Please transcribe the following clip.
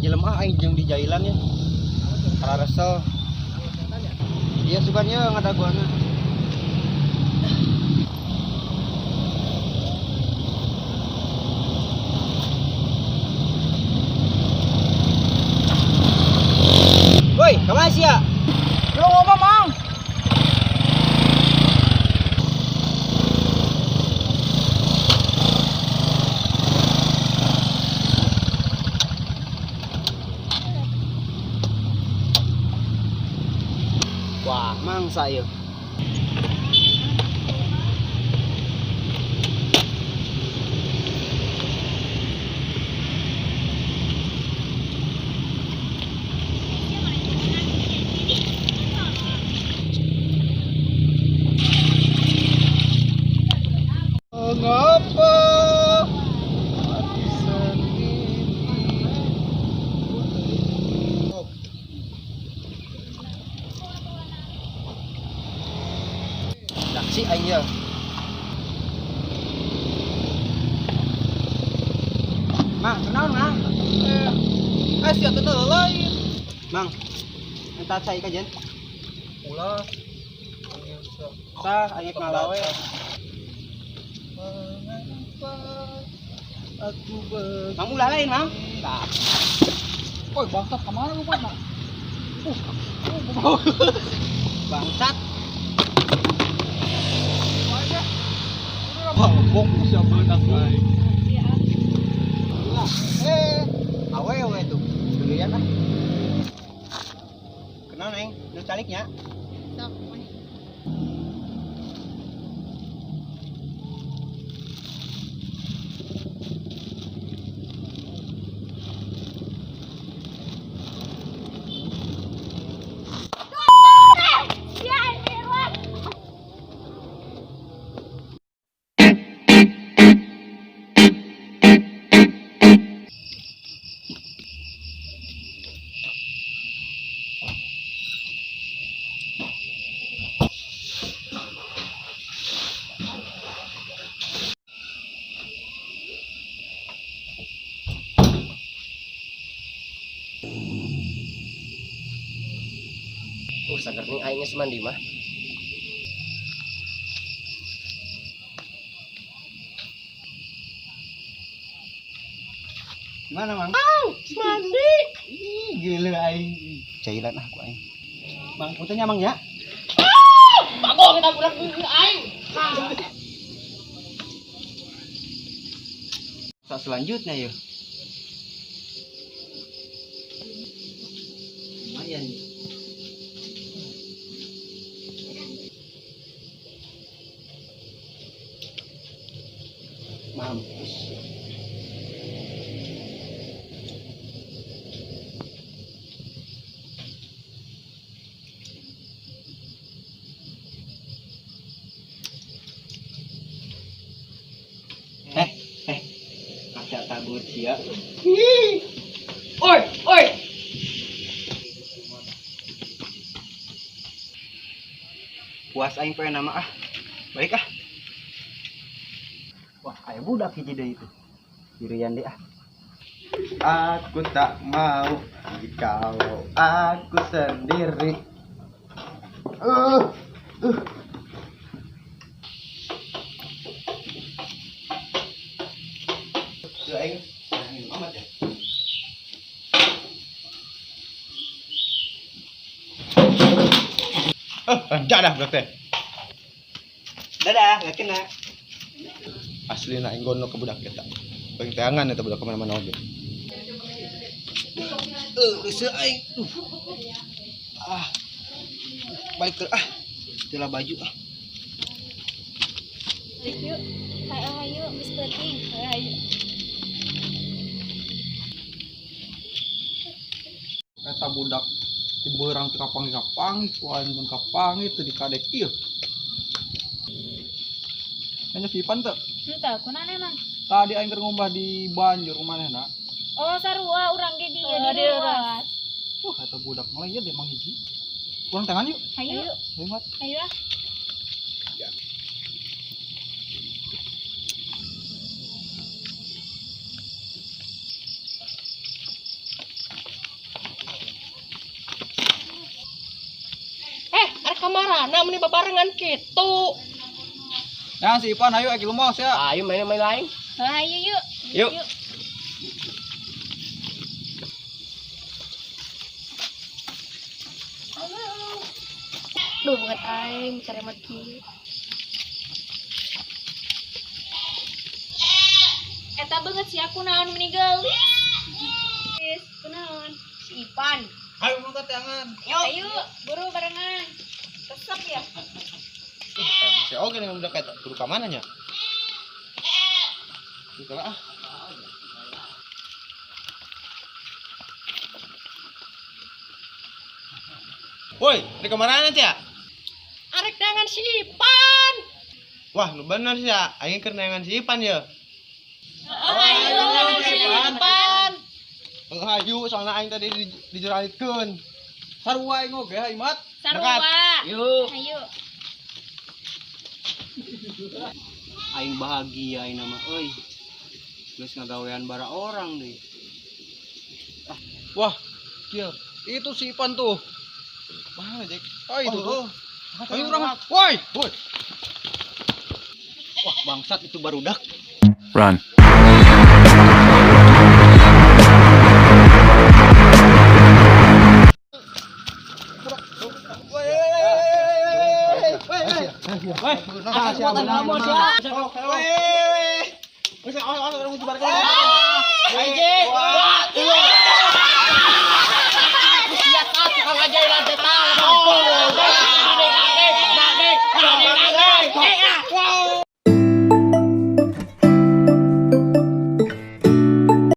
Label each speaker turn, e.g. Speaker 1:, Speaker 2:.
Speaker 1: Jelema aing jeung di jailan ya. Kararesel. Iya sukannya ngadaguana. Woi, kemana sih ya?
Speaker 2: Lu ngomong, Mang.
Speaker 1: Wah, mangsa ya.
Speaker 2: Mengapa aku sendiri?
Speaker 1: Taksi aing ya. Mang, kenal Mang?
Speaker 2: Sia teh lain.
Speaker 1: Mang, entar cai kajen.
Speaker 2: Ulah.
Speaker 1: Tah, aing ngalawe.
Speaker 2: Mengapa aku ber...
Speaker 1: Mang ulah lain, Mang. Tah.
Speaker 2: Oi, bangsat kemana lu, Pak?
Speaker 1: Bangsat.
Speaker 2: Bang, siapa beunang aing.
Speaker 1: Awewe tuh. Durian ah. Kenal neng, nu caliknya.
Speaker 3: Sok, meh.
Speaker 4: Sager nih aing geus mandi mah.
Speaker 1: Gimana, Mang?
Speaker 4: Mandi.
Speaker 1: Ih, gila aing. Cailan ah ku aing. Mang, puntennya Mang ya.
Speaker 4: Bagong kita budak aing.
Speaker 1: Saat selanjutnya yuk. Lumayan. Mampus. Eh, kaca tabur sia.
Speaker 4: Oi, oi.
Speaker 1: Puas aing pengen nama ah. Balik ah. Wah, aya budak hiji deui itu. Dirian deh ah.
Speaker 2: Aku tak mau kalau aku sendiri.
Speaker 1: Tuh aing, minum amat ya.
Speaker 2: Jadah berarti.
Speaker 1: Dadah, gak kena.
Speaker 2: Asli na aing gono ke budak eta. Paling teangan eta budak kemana-mana oge.
Speaker 1: Geus aing. Ah. Balik ke ah. Tila baju ah.
Speaker 3: Yuk, hayu hayu geus peuting. Hayu.
Speaker 2: Eta budak di beurang teu kapanggih-kapanggih, ku aing mun kapanggih teu dikadek ieu. Hanya si Ipan teu?
Speaker 3: Henteu, kunaon emang?
Speaker 2: Tadi aing keur ngumbah di banjur kumanehna.
Speaker 3: Oh, sarua urang ge di ieu di ruas.
Speaker 2: Eta budak mulai ieu deh mang hiji. Urang tangan yuk.
Speaker 3: Hayu.
Speaker 2: Hayu, Mat.
Speaker 3: Hayu ah.
Speaker 4: Arek ka marana meni babarengan kitu.
Speaker 2: Nah, si Ipan ayo ek lumos ya.
Speaker 4: Ayo main-main lain.
Speaker 3: Ayo yuk.
Speaker 1: Yuk.
Speaker 3: Duh, banget aing cari mat kieu. Eta banget sih aku naon meni geulis. Kunaon? Si Ipan.
Speaker 2: Ayo mangkat tangan.
Speaker 3: Ayo, buru barengan. Resep ya.
Speaker 1: Bisa oge dengan budak eta kudu ka mana nya? Kudu ah. Woi, di kamarana sia?
Speaker 4: Arek neangan si Ipan.
Speaker 1: Wah, nu bener sia. Aing keur neangan si Ipan ye.
Speaker 3: Ayo, si Ipan.
Speaker 1: Hayu, soalna aing tadi dijuralikeun.
Speaker 2: Sarua aing oge hayu mat.
Speaker 3: Sarua.
Speaker 4: Yuk.
Speaker 3: Ayo.
Speaker 1: Aing bahagia aing nama euy. Geus ngagawean bara orang deui.
Speaker 2: Wah, kieu. Itu si Ipan tuh.
Speaker 1: Mana, Jack?
Speaker 2: Oh, itu tuh. Ayo urang.
Speaker 1: Woi,
Speaker 2: Woi, woi.
Speaker 1: wah bangsat itu barudak.
Speaker 5: Run.
Speaker 1: Woi,